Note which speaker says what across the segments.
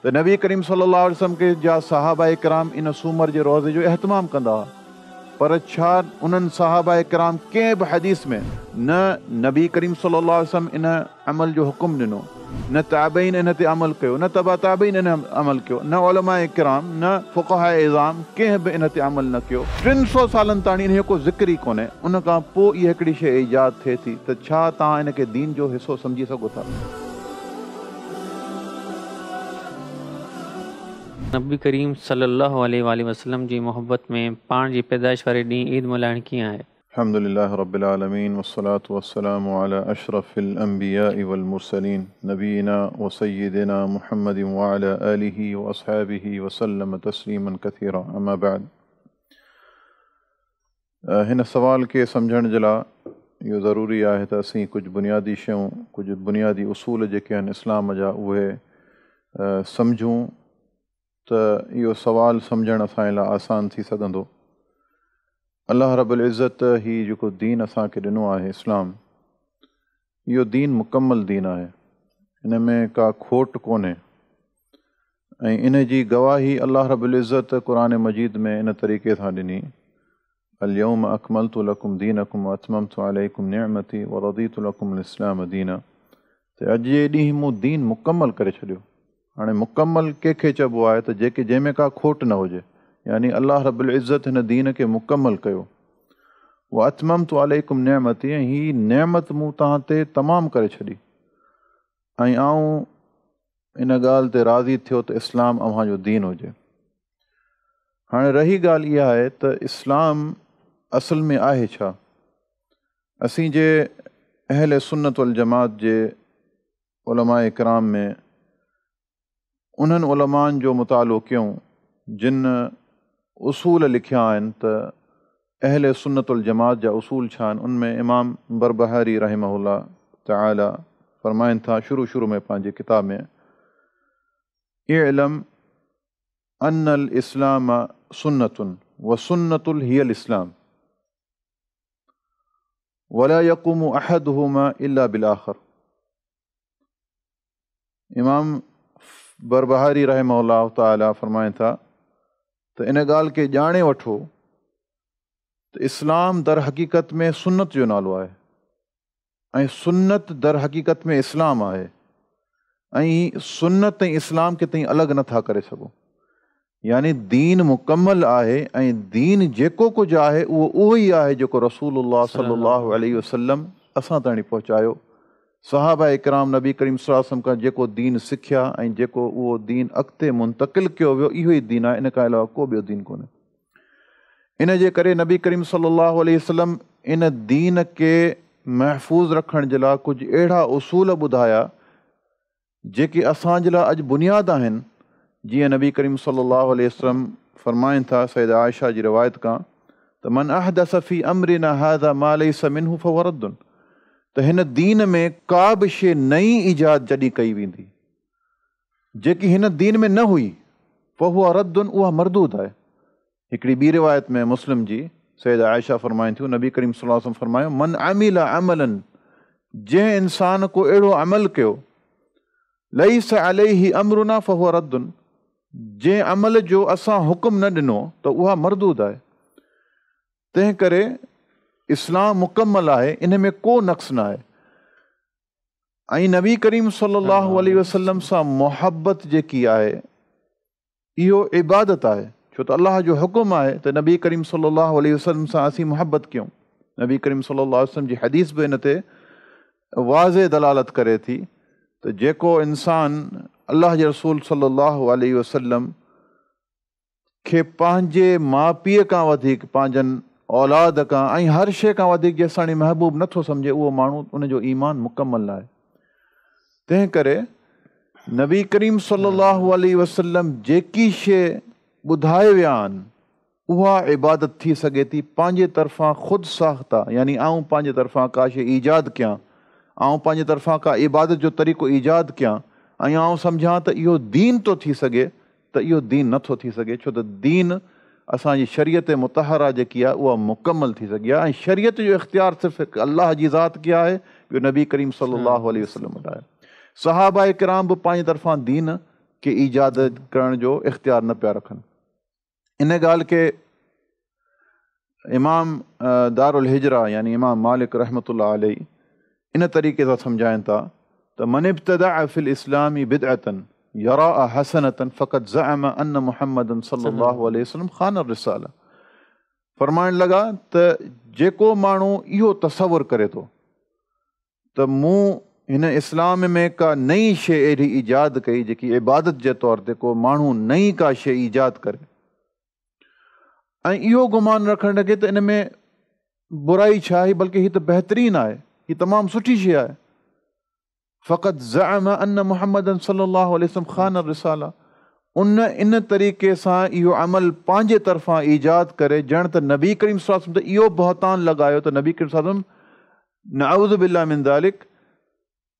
Speaker 1: ته نبي ڪريم صلي الله عليه وسلم کي جا صحابه ڪرام ان سومر جي روزي جو اهتمام ڪندا هئا، پر ڇا انهن صحابه ڪرام ڪنهن به حديث ۾ نه نبي ڪريم صلي الله عليه وسلم ان عمل جو حڪم ڏنو، نه تابعين ان تي عمل ڪيو، نه تبع تابعين ان عمل ڪيو، نه علماء ڪرام، نه فقهاء عظام ڪنهن به ان تي عمل نه ڪيو. 300 سالن تاڻي انهيء جو ڪو ذڪر ئي ڪونهي، ان کان پوء اها هڪڙي شيء ايجاد ٿئي ٿي ته ڇا توهان ان کي دين جو حصو سمجهي سگهو ٿا؟
Speaker 2: نبي ڪريم صلي الله عليه واٰله وسلم جي محبت ۾ پاڻ جي پيدائش واري ڏينهن عيد ملهائڻ ڪيئن آهي؟
Speaker 1: الحمد لله رب العالمين والصلاة والسلام علي اشرف الانبياء والمرسلين نبينا وسيدنا محمد وعلي آله واصحابه وسلم تسليما كثيرا اما بعد. هن سوال کي سمجهڻ جي لاء اهو ضروري آهي ته اسين ڪجهه بنيادي شيون، ڪجهه بنيادي اصول جيڪي آهن اسلام جا اهي سمجهون ته اهو سوال سمجهڻ اسان جي لاء آسان ٿي سگهندو. الله رب العزت هي جيڪو دين اسان کي ڏنو آهي اسلام، اهو دين مڪمل دين آهي، ان ۾ ڪا کوٽ ڪونهي ۽ ان جي گواهي الله رب العزت قرآن مجيد ۾ ان طريقي سان ڏني، اليوم اڪملت لڪم دينڪم واتممت عليڪم نعمتي ورضيت لڪم الاسلام دينا، ته اڄ جي ڏينهن مون دين مڪمل ڪري ڇڏيو. هاڻي مڪمل ڪنهن کي چئبو آهي ته جيڪي جنهن ۾ ڪا کوٽ نه هجي، يعني الله رب العزت هن دين کي مڪمل ڪيو. واتممت عليڪم نعمتي، ۽ هي نعمت مون توهان تي تمام ڪري ڇڏي ۽ آئون ان ڳالهه تي راضي ٿيو ته اسلام اوهان جو دين هجي. هاڻي رهي ڳالهه اها آهي ته اسلام اصل ۾ آهي ڇا؟ اسين جي اهل سنت والجماعت جي علماء ڪرام ۾ انهن علمائن جو مطالعو ڪيون جن اصول لکيا آهن ته اهل سنت والجماعت جا اصول ڇا آهن، ان ۾ امام بربهاري رحمه الله تعالي فرمائن ٿا شروع شروع ۾ پنهنجي ڪتاب ۾ اعلم ان الاسلام سنت وسنت هي الاسلام ولا يقوم احدهما الا بالاخر. امام بربهاري رحمه الله تعالي فرمائن ٿا ته ان ڳالهه کي ڄاڻي وٺو ته اسلام در حقيقت ۾ سنت جو نالو آهي ۽ سنت در حقيقت ۾ اسلام آهي ۽ سنت ۽ اسلام کي تئين الڳ نٿا ڪري سگهو. يعني دين مڪمل آهي ۽ دين جيڪو ڪجهه آهي اهو اهو ئي آهي جيڪو رسول الله صلي الله عليه وسلم اسان تائين پهچايو. صحابه ڪرام نبي ڪريم صلي الله عليه وسلم کان جيڪو دين سکيا ۽ جيڪو اهو دين اڳتي منتقل ڪيو ويو اهو ئي دين آهي، ان کان علاوه ڪو ٻيو دين ڪونهي. ان جي ڪري نبي ڪريم صلي الله عليه وسلم ان دين کي محفوظ رکڻ جي لاء ڪجهه اهڙا اصول ٻڌايا جيڪي اسان جي لاء اڄ بنياد آهن، جيئن نبي ڪريم صلي الله عليه وسلم فرمائن ٿا سيده عائشه جي روايت کان ته من احدث في امرنا هذا ما ليس منه فهو رد، ته هن دين ۾ ڪا به شيء نئين ايجاد جڏهن ڪئي ويندي جيڪي هن دين ۾ نه هئي فهو رد، اها مردود آهي. هڪڙي ٻي روايت ۾ مسلم جي سيده عائشه فرمائن ٿيون نبي ڪريم صلي الله عليه وسلم فرمايو من عمل عملا، جنهن انسان ڪو اهڙو عمل ڪيو ليس عليه امرنا فهو رد، جنهن عمل جو اسان حڪم نه ڏنو ته اها مردود آهي. تنهن ڪري اسلام مڪمل آهي، ان ۾ ڪو نقص نه آهي. ۽ نبي ڪريم صلي الله عليه وسلم سان محبت جيڪي آهي اهو عبادت آهي، ڇو ته الله جو حڪم آهي ته نبي ڪريم صلي الله عليه وسلم سان اسين محبت ڪيون. نبي ڪريم صلي الله عليه وسلم جي حديث به ان تي واضح دلالت ڪري ٿي ته جيڪو انسان الله جي رسول صلي الله عليه وسلم کي پنهنجي ماء پيء کان وڌيڪ، پنهنجن اولاد کان ۽ هر شيء کان وڌيڪ جيستاڻي محبوب نٿو سمجهي اهو ماڻهو ان جو ايمان مڪمل ناهي. تنهن ڪري نبي ڪريم صلي الله عليه وسلم جيڪي شيء ٻڌائي ويا آهن اها عبادت ٿي سگهي ٿي، پنهنجي طرفان خود ساخته يعني آئون پنهنجي طرفان ڪا شيء ايجاد ڪيان، آئون پنهنجي طرفان ڪا عبادت جو طريقو ايجاد ڪيان ۽ آئون سمجهان ته اهو دين ٿو ٿي سگهي ته اهو دين نه ٿو ٿي سگهي، ڇو ته دين اسان جي شريعت مطهره جيڪي آهي اها مڪمل ٿي سگهي آهي ۽ شريعت جو اختيار صرف هڪ الله جي ذات کي آهي، ٻيو نبي ڪريم صلي الله عليه وسلم وٽ آهي. صحابه ڪرام به پنهنجي طرفان دين کي ايجاد करण जो इख़्तियार न पिया रखनि। इन ॻाल्हि खे इमाम दारुल हिजरा यानी इमाम मालिक रहमतुल्लाह अलैहि इन तरीक़े सां सम्झाइनि था त मन इब्तदा फिल इस्लामी बिदअतन यरा हसनतन फ़क़द ज़अम अन्न मुहम्मदन सल्लल्लाहु अलैहि वसल्लम ख़ान रिसाला। फरमाइण लॻा त जेको माण्हू इहो तसवुर करे थो त मूं हिन इस्लाम में का नई शइ अहिड़ी ईजाद कई जेकी इबादत जे तौर ते को माण्हू नई का शइ ईजाद करे ऐं इहो गुमान रखणु लॻे त इन में बुराई छा आहे, बल्कि हीअ त बहितरीन आहे, हीअ तमामु सुठी शइ आहे। फ़क़द ज़अम अन्न मुहम्मदन सल्लल्लाहु अलैहि वसल्लम ख़ान रिसाला, उन इन तरीक़े सां इहो अमल पंहिंजे तरफ़ां ईजाद करे ॼण त नबी करीम सल्लल्लाहु अलैहि वसल्लम त इहो बहतान लॻायो त नबी करीम सल्लल्लाहु अलैहि वसल्लम नऊज़ बिल्लाह मिन ज़ालिक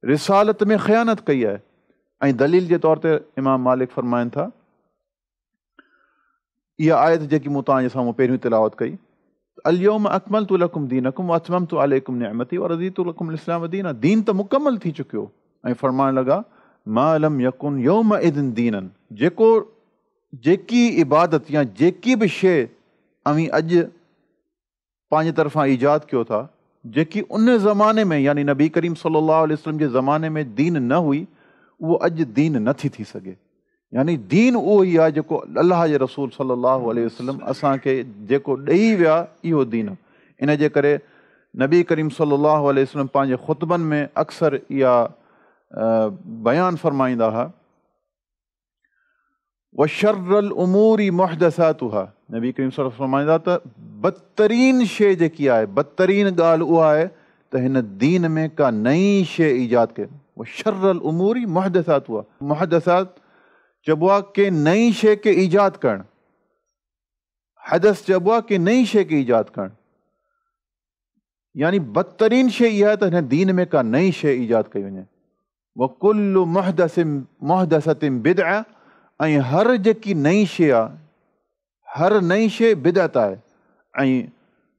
Speaker 1: रिसालत में ख़यानत कई आहे। ऐं दलील जे तौर ते इमाम मालिक फ़रमाइनि था इहा आयत जेकी मूं तव्हांजे साम्हूं पहिरियों तिलावत कई, अल-यौम अकमलतु लकुम दीनकुम व अतममतु अलैकुम निअमती व रज़ीतु लकुम इस्लाम दीना, दीन त मुकमल थी चुकियो। ऐं फरमाइण लॻा मा लम यकुन यौम इदिन दीनन, जेको जेकी इबादत या जेकी बि शइ अव्हीं अॼु पंहिंजे तरफ़ां ईजाद कयो था, जेकी उन ज़माने में यानी नबी करीम सल्लल्लाहु अलैहि वसल्लम जे ज़माने में दीन न हुई, उहो अॼु दीन नथी थी सघे। यानी दीन उहो ई आहे जेको अलाह जे रसूल सल्लल्लाहु अलैहि वसल्लम असांखे जेको ॾेई विया, इहो दीन आहे। इन जे करे नबी करीम सल्लल्लाहु अलैहि वसल्लम पंहिंजे ख़ुतबनि में अक्सर इहा बयान फरमाईंदा हुआ, व शर्रुल उमूरी मुहदसातुहा। नबी करीम सल्लल्लाहु अलैहि वसल्लम फरमाईंदा त बदतरीन शइ जेकी आहे, बदतरीन ॻाल्हि उहा आहे त हिन दीन में का नई शइ ईजाद कए। व शर्रुल उमूरी मुहदसातुहा, मुहदसात चइबो आहे कंहिं नई शइ खे ईजाद करणु, हदस चइबो आहे कंहिं नई शइ खे ईजाद करणु। यानी बदतरीन शइ इहा आहे त हिन दीन में का नई शइ ईजाद कई वञे। व कुल्लु मुहदसतिन बिदअ, ऐं हर जेकी नई शइ आहे, हर नई शइ बिदअत आहे। ऐं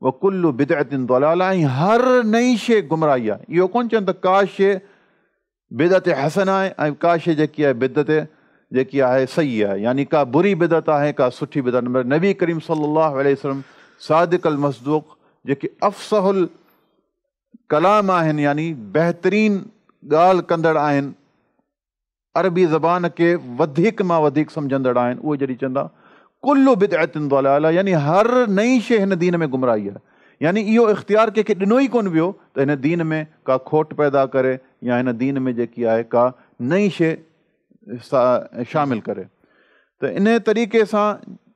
Speaker 1: व कुल्लु बिदअतिन दलाला, ऐं हर नई शइ गुमराही आहे। इहो कोन चवनि त का शइ बिदअत हसन आहे ऐं का शइ जेकी आहे बिदअत जेकी आहे सही आहे, यानी का बुरी बिदअत आहे का सुठी बिदअत। नबी करीम सल्लल्लाहु अलैहि वसल्लम सादिक अल मसदूक जेके अफ़सहुल कलाम आहिनि, यानी बहितरीन ॻाल्हि कंदड़ आहिनि, अरबी ज़बान खे वधीक मां वधीक सम्झंदड़ आहिनि, उहे जॾहिं चवंदा कुल्लु बिदअतिन दलाला, यानी हर नई शइ हिन दीन में गुमराही आहे। यानी इहो इख़्तियार कंहिंखे ॾिनो ई कोन वियो त हिन दीन में का खोट पैदा करे या हिन दीन में जेकी आहे का नई शइ शामिल करे। त इन तरीक़े सां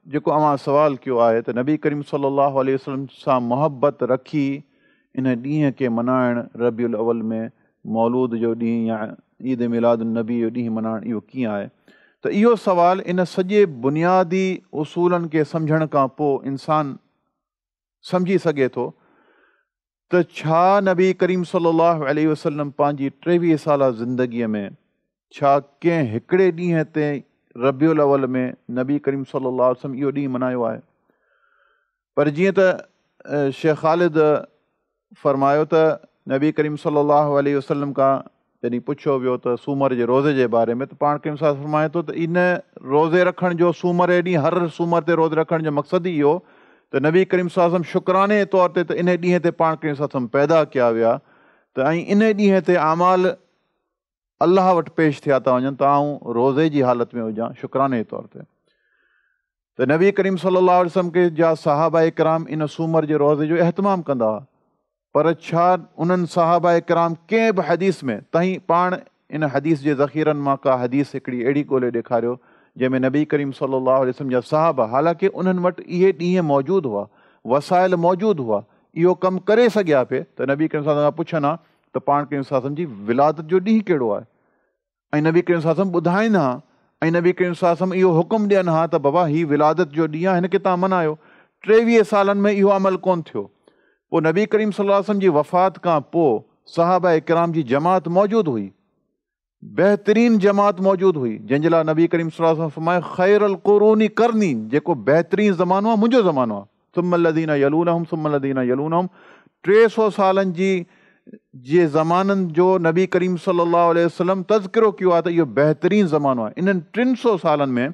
Speaker 1: जेको अव्हां सवाल कयो आहे त नबी करीम सल्लल्लाहु अलैहि वसल्लम सां मुहबत रखी इन ॾींहं खे मल्हाइणु, रबीउल अव्वल में मौलूद जो ॾींहुं या ईद मिलाद नबी जो ॾींहुं मल्हाइणु, इहो कीअं आहे? त इहो सवाल इन सॼे बुनियादी उसूलनि खे सम्झण खां पोइ इंसान सम्झी सघे थो त छा नबी करीम सल्लल्लाहु अलैहि वसल्लम पंहिंजी 23 साल ज़िंदगीअ में छा कंहिं हिकिड़े ॾींहं ते रबीउल अव्वल में नबी करीम सल्लल्लाहु अलैहि वसल्लम इहो ॾींहुं मल्हायो आहे? पर जीअं त शेख ख़ालिद फरमायो त नबी करीम सल्लल्लाहु अलैहि वसल्लम खां जॾहिं पुछियो वियो त सूमर जे रोज़े जे बारे में, त पाण करीम साहिब फरमाए थो त इन रोज़े रखण जो सूमर जे ॾींहुं, हर सूमर ते रोज़े रखण जो मक़सदु ई इहो त नबी करीम सल्लल्लाहु अलैहि वसल्लम शुक्राने तौर ते त इन ॾींहं ते पाण करीम सल्लल्लाहु अलैहि वसल्लम पैदा कया विया त ऐं इन ॾींहं ते आमाल अलाह वटि पेश थिया था वञनि त आउं रोज़े जी हालत में हुजां शुक्राने जे तौर ते। त नबी करीम सल्लल्लाहु अलैहि वसल्लम खे जा सहाबा इकराम इन सूमर जे रोज़े जो अहतमाम कंदा हुआ, पर छा उन्हनि सहाबा इकराम कंहिं बि हदीस में ताईं पाण इन हदीस जे ज़ख़ीरनि मां का हदीस हिकिड़ी अहिड़ी ॻोल्हे ॾेखारियो जंहिंमें नबी करीम सल्लल्लाहु अलैहि वसल्लम जा सहाबा, हालांकि उन्हनि वटि इहे ॾींहं मौजूदु हुआ, वसाइल मौजूदु हुआ, इहो कमु करे सघिया पिए, त नबी करीम साहब खां पुछनि हा त पाण करीम साहब जी विलादत जो ॾींहुं कहिड़ो आहे, ऐं नबी करीम साहब ॿुधाइनि हा ऐं नबी करीम साहब इहो हुकुम ॾियनि हा त बाबा हीउ विलादत जो ॾींहुं आहे, हिनखे तव्हां मल्हायो। 23 सालनि में इहो अमल कोन थियो। पोइ नबी करीम सल्लल्लाहु अलैहि वसल्लम जी वफ़ात खां पोइ सहाबा इकराम जी जमात मौजूदु हुई, बहितरीन जमात मौजूदु हुई, जंहिंजे लाइ नबी करीम सल्लल्लाहु अलैहि वसल्लम फरमायो ख़ैरुल क़ुरूनी करनी, जेको बहितरीन ज़मानो आहे मुंहिंजो ज़मानो आहे। सुम्मा लज़ीना यलूनहुम सुम्मा लज़ीना यलूनहुम, 300 सालनि जी جي زمانن جو نبي ڪريم صلي الله عليه وسلم تذڪرو ڪيو آهي ته اهو بهترين زمانو آهي. انهن 300 سالن ۾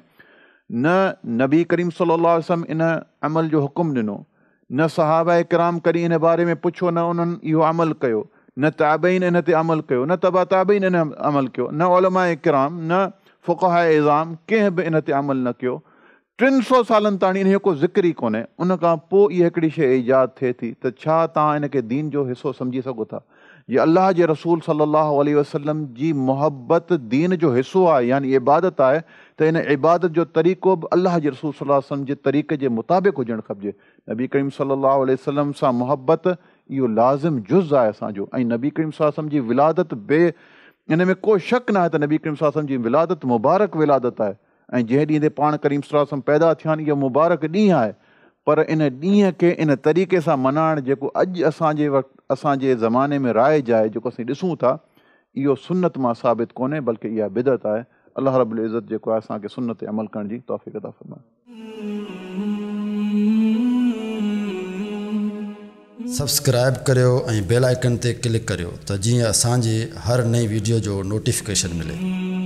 Speaker 1: نه نبي ڪريم صلي الله عليه وسلم ان عمل جو حڪم ڏنو، نه صحابه ڪرام ڪڏهن ان باري ۾ پڇيو، نه انهن اهو عمل ڪيو، نه تابعين ان تي عمل ڪيو، نه تبع تابعين ان عمل ڪيو، نه علماء ڪرام، نه فقهاء عظام ڪنهن به ان تي عمل نه ڪيو. 300 سالن تاڻي ان جو ڪو ذڪر ئي ڪونهي. ان کان پوء اها هڪڙي شيء ايجاد ٿئي ٿي ته ڇا توهان ان کي دين جو حصو سمجهي سگهو ٿا؟ جي الله جي رسول صلي الله عليه وسلم جي محبت دين جو حصو آهي يعني عبادت آهي ته ان عبادت جو طريقو به الله جي رسول صلي الله عليه وسلم جي طريقي جي مطابق هجڻ کپجي. نبي ڪريم صلي الله عليه وسلم سان محبت اهو لازم جز آهي اسان جو ۽ نبي ڪريم صلي الله عليه وسلم جي ولادت به ان ۾ ڪو شڪ ناهي ته نبي ڪريم صلي الله عليه وسلم جي ولادت مبارڪ ولادت آهي ۽ جنهن ڏينهن تي پاڻ ڪريم صلي الله عليه وسلم پيدا ٿيا آهن اهو مبارڪ ڏينهن آهي پر ان ڏينهن کي ان طريقي سان ملهائڻ جيڪو اڄ اسان جي وقت اسان جي زماني ۾ رائج آهي جيڪو اسين ڏسون ٿا اهو سنت مان ثابت ڪونهي بلڪه اها بدعت آهي. الله رب العزت جيڪو آهي اسان کي سنت تي عمل ڪرڻ جي توفيق عطا فرمائي.
Speaker 3: سبسڪرائيب ڪريو ۽ بيل آئيڪن تي ڪلڪ ڪريو ته جيئن اسان جي هر نئين ويڊيو جو نوٽيفڪيشن ملي.